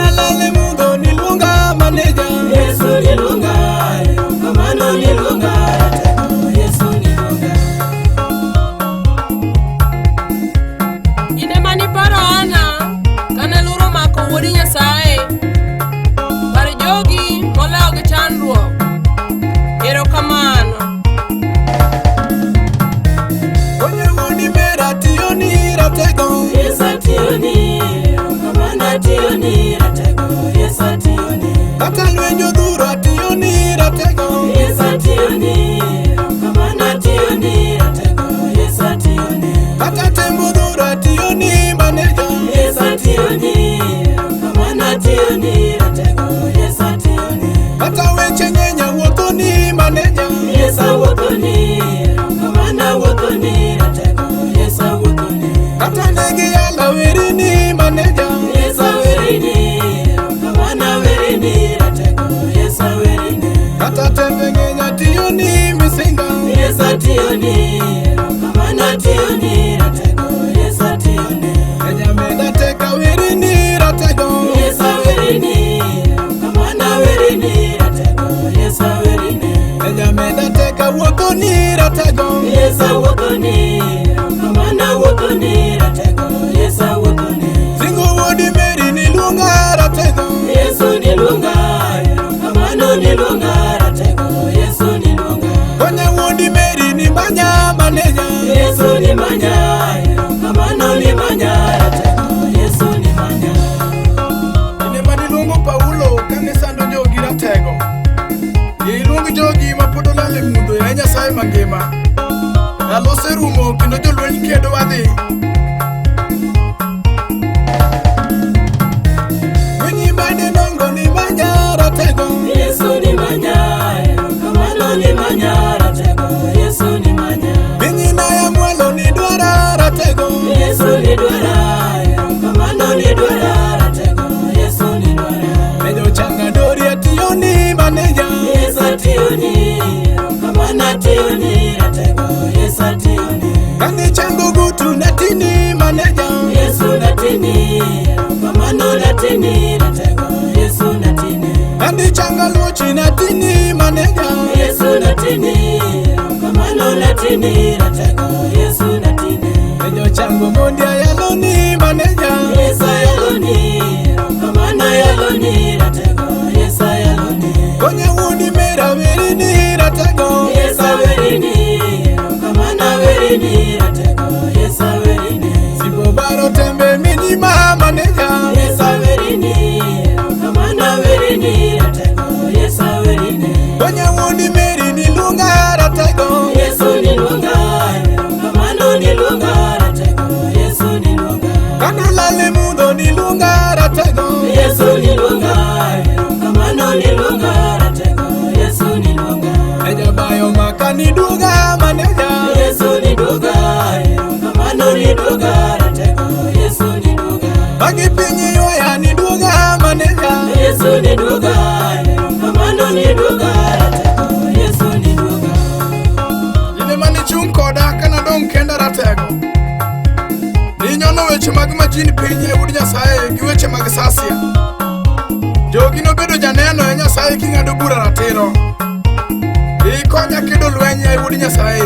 Kana lale mudho niluonga maneja. Yesu niluonga, erokamano niluonga ratego. Yesu niluonga. Kinde mane iparo Ana kane luoro omako wuod Nyasaye, par jogi molewo gi chandruok. Erokamano. Onye wuodi mera tiyoni ratego. Yesu atiyoni, erokamano atiyoni ratego. Yesu atiyoni. Kata lweny odhuro atiyoni ratego. Yesu atiyoni, erokamano atiyoni ratego. Yesu atiyoni. Kata tembo odhuro atiyoni maneja. Yesu atiyoni, erokamano atiyoni ratego. Yesu atiyoni. Kata weche ng'eny awuothoni maneja. Yesu awuothoni, erokamano awuothoni ratego. Yesu awuothoni. Kata ne giyala werini maneja. Yesu awerini, erokamano awerini ratego. Yesu awerini. Kata tembe ng'eny atiyoni misinga. Yesu atiyoni, erokamano atiyoni ratego. Yesu atiyoni. Enyameda teka werini ratego. Yesu awerini, erokamano awerini ratego. Yesu awerini. Enyameda teka wuothoni ratego. Yesu awuothoni, erokamano awuothoni ratego. Yesu awuothoni. Singo wuodi Meri niluonga ratego. Yesu niluonga, erokamano niluonga ratego. Yesu niluonga. Konya wuodi Meri nimanya maneja. Yesu nimanya, erokamano nimanya ratego. Yesu nimanya. Kinde maniluongo Paulo kane sando jogi ratego. Yie iluong jogi mapod olal e mudho yaye Nyasaye mangima. Ndalo oserumo kendo jolweny kedo wadhi. Winyi bade nongo nimanya ratego. Yesu nimanya, erokamano nimanya ratego. Yesu nimanya. Pinyina ya mwalo nidwara ratego. Yesu nidwara, erokamano nidwara ratego. Yesu nidwara. Mejo changa dori atiyoni maneja. Yesu atiyoni, erokamano atiyoni ratego. Yesu atiyoni. Kani chango gutu natini maneja. Yesu natini, erokamano natini ratego. Yesu natini. Kandi changa luochi natini maneja. Yesu natini, erokamano natini ratego. Yesu natini. Mejo chango mondi ayaloni maneja. Yesu ayaloni, erokamano ayaloni ratego. Yesu ayaloni. Konye wuodi mera werini ratego. Yesu awerini, erokamano awerini ratego. Yesu awerini. Sibo baro tembe minima maneja. Yesu awerini, erokamano awerini ratego. Yesu awerini. Konye wuodi Meri niluonga ratego. Yesu niluonga, erokamano niluonga ratego. Yesu niluonga. Kano lale mudho niluonga ratego. Yesu niluonga, erokamano niluonga ratego. Yesu niluonga. Ejabayo maka niduoga maneja. Yesu niduoga, erokamano niduoga ratego. Yesu niduoga. Magi piny ywaya niduoga maneja. Yesu niduoga, erokamano niduoga ratego. Yesu niduoga. In ema nichung' koda kanadong' kenda ratego. Ninyono weche mag majin piny e udi Nyasaye gi weche mag sasia. Jogi nobedo janeno e Nyasaye king'ado bura ratiro. Ikonya kedo lweny e udi Nyasaye.